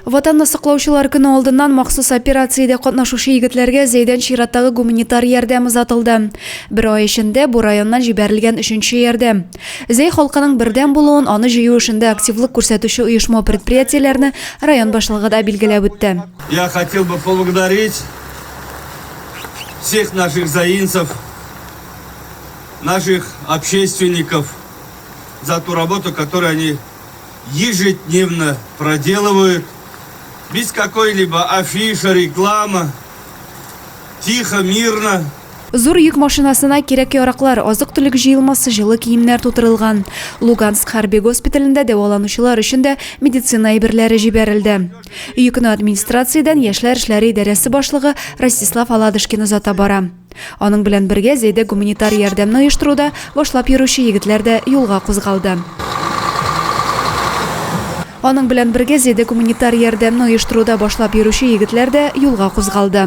Ватанны саклаучылар көне алдыннан махсус операциядә катнашучы егетләргә Зәйдән чираттагы гуманитар ярдәм озатылды. Бер ай эчендә бу районнан җибәрелгән өченче ярдәм. Зәй халкының бердәм булуын, аны җыю эшендә активлык күрсәтүче оешма-предприятиеләрне район башлыгы да билгеләп үтте. Я хотел бы поблагодарить всех наших заинцев, наших общественников за ту работу, которую они ежедневно проделывают, без какой-либо афиши, рекламы, тихо, мирно. Зур йөк машинасына кирәк-яраклар, азык-төлек җыелмасы, җылы киемнәр тутырылган. Луганск хәрби госпиталендә дәваланучылар өчен дә медицина әйберләре җибәрелде. Йөкне администрациядән яшьләр эшләре идарәсе башлыгы Ростислав Аладышкин озата бара. Аның белән бергә Зәйдә гуманитар ярдәмне оештыруда башлап йөрүче егетләр дә юлга кузгалды. Аның белән бергә Зәйдә гуманитар ярдәмне оештыруда башлап йөрүче егетләр дә юлга кузгалды.